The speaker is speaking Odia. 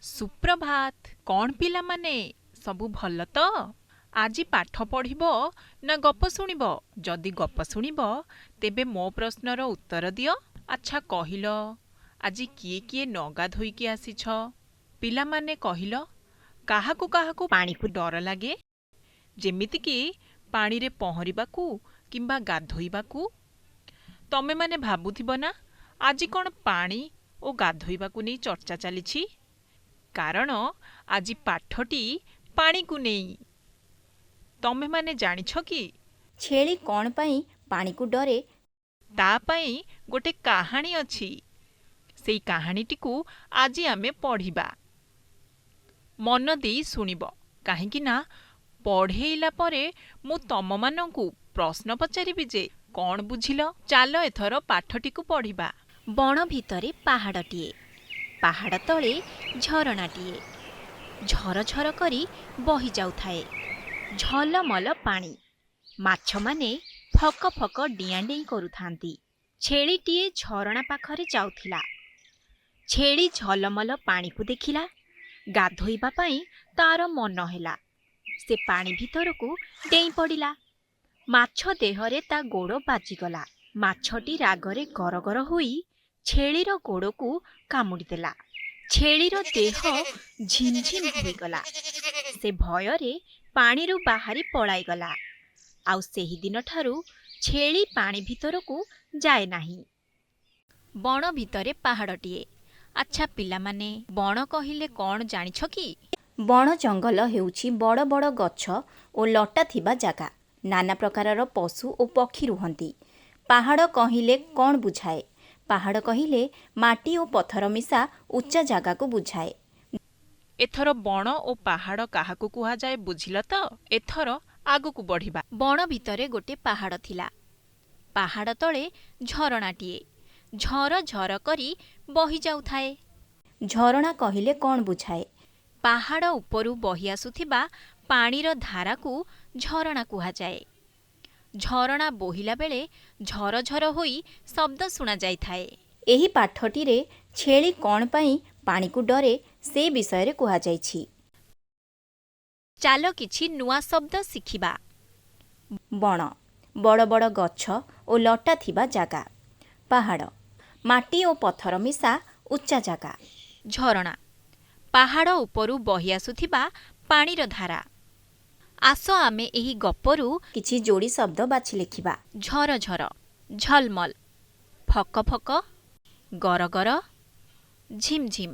ସୁପ୍ରଭାତ। କ'ଣ ପିଲାମାନେ, ସବୁ ଭଲ ତ? ଆଜି ପାଠ ପଢ଼ିବ ନା ଗପ ଶୁଣିବ? ଯଦି ଗପ ଶୁଣିବ, ତେବେ ମୋ ପ୍ରଶ୍ନର ଉତ୍ତର ଦିଅ। ଆଚ୍ଛା କହିଲ, ଆଜି କିଏ କିଏ ନ ଗାଧୋଇକି ଆସିଛ? ପିଲାମାନେ କହିଲ, କାହାକୁ କାହାକୁ ପାଣିକୁ ଡର ଲାଗେ, ଯେମିତିକି ପାଣିରେ ପହଁରିବାକୁ କିମ୍ବା ଗାଧୋଇବାକୁ? ତମେମାନେ ଭାବୁଥିବ ନା, ଆଜି କ'ଣ ପାଣି ଓ ଗାଧୋଇବାକୁ ନେଇ ଚର୍ଚ୍ଚା ଚାଲିଛି? କାରଣ ଆଜି ପାଠଟି ପାଣିକୁ ନେଇ। ତମେମାନେ ଜାଣିଛ କି ଛେଳି କ'ଣ ପାଇଁ ପାଣିକୁ ଡରେ? ତା ପାଇଁ ଗୋଟେ କାହାଣୀ ଅଛି। ସେଇ କାହାଣୀଟିକୁ ଆଜି ଆମେ ପଢ଼ିବା। ମନ ଦେଇ ଶୁଣିବ, କାହିଁକି ନା ପଢ଼େଇଲା ପରେ ମୁଁ ତମମାନଙ୍କୁ ପ୍ରଶ୍ନ ପଚାରିବି ଯେ କ'ଣ ବୁଝିଲ। ଚାଲ, ଏଥର ପାଠଟିକୁ ପଢ଼ିବା। ବଣ ଭିତରେ ପାହାଡ଼ଟିଏ। ପାହାଡ଼ ତଳେ ଝରଣାଟିଏ ଝର ଝର କରି ବହି ଯାଉଥାଏ ଝଲମଲ ପାଣି। ମାଛମାନେ ଫକ ଫକ ଡିଆଁ ଡେଇଁ କରୁଥାନ୍ତି। ଛେଳିଟିଏ ଝରଣା ପାଖରେ ଯାଉଥିଲା। ଛେଳି ଝଲମଲ ପାଣିକୁ ଦେଖିଲା। ଗାଧୋଇବା ପାଇଁ ତାର ମନ ହେଲା। ସେ ପାଣି ଭିତରକୁ ଡେଇଁ ପଡ଼ିଲା। ମାଛ ଦେହରେ ତା ଗୋଡ଼ ବାଜିଗଲା। ମାଛଟି ରାଗରେ ଗରଗର ହୋଇ ଛେଳିର ଗୋଡ଼କୁ କାମୁଡ଼ିଦେଲା। ଛେଳିର ଦେହ ଝିମଝିମ ହୋଇଗଲା। ସେ ଭୟରେ ପାଣିରୁ ବାହାରି ପଳାଇଗଲା। ଆଉ ସେହିଦିନଠାରୁ ଛେଳି ପାଣି ଭିତରକୁ ଯାଏ ନାହିଁ। ବଣ ଭିତରେ ପାହାଡ଼ଟିଏ। ଆଚ୍ଛା ପିଲାମାନେ, ବଣ କହିଲେ କ'ଣ ଜାଣିଛ କି? ବଣ ଜଙ୍ଗଲ ହେଉଛି ବଡ଼ ବଡ଼ ଗଛ ଓ ଲଟା ଥିବା ଜାଗା। ନାନା ପ୍ରକାରର ପଶୁ ଓ ପକ୍ଷୀ ରୁହନ୍ତି। ପାହାଡ଼ କହିଲେ କ'ଣ ବୁଝାଏ? ପାହାଡ଼ କହିଲେ ମାଟି ଓ ପଥର ମିଶା ଉଚ୍ଚା ଜାଗାକୁ ବୁଝାଏ। ଏଥର ବଣ ଓ ପାହାଡ଼ କାହାକୁ କୁହାଯାଏ ବୁଝିଲ ତ? ଏଥର ଆଗକୁ ବଢ଼ିବା। ବଣ ଭିତରେ ଗୋଟେ ପାହାଡ଼ ଥିଲା। ପାହାଡ଼ ତଳେ ଝରଣାଟିଏ ଝର ଝର କରି ବହି ଯାଉଥାଏ। ଝରଣା କହିଲେ କ'ଣ ବୁଝାଏ? ପାହାଡ଼ ଉପରୁ ବହି ଆସୁଥିବା ପାଣିର ଧାରାକୁ ଝରଣା କୁହାଯାଏ। ଝରଣା ବୋହିଲା ବେଳେ ଝର ଝର ହୋଇ ଶବ୍ଦ ଶୁଣାଯାଇଥାଏ। ଏହି ପାଠଟିରେ ଛେଳି କ'ଣ ପାଇଁ ପାଣିକୁ ଡରେ, ସେ ବିଷୟରେ କୁହାଯାଇଛି। ଚାଲ, କିଛି ନୂଆ ଶବ୍ଦ ଶିଖିବା। ବଣ, ବଡ଼ ବଡ଼ ଗଛ ଓ ଲଟା ଥିବା ଜାଗା। ପାହାଡ଼, ମାଟି ଓ ପଥର ମିଶା ଉଚ୍ଚା ଜାଗା। ଝରଣା, ପାହାଡ଼ ଉପରୁ ବହି ଆସୁଥିବା ପାଣିର ଧାରା। ଆସ, ଆମେ ଏହି ଗପରୁ କିଛି ଯୋଡ଼ି ଶବ୍ଦ ବାଛି ଲେଖିବା। ଝର ଝର, ଝଲମଲ, ଫକ ଫକ, ଗରଗର, ଝିମଝିମ।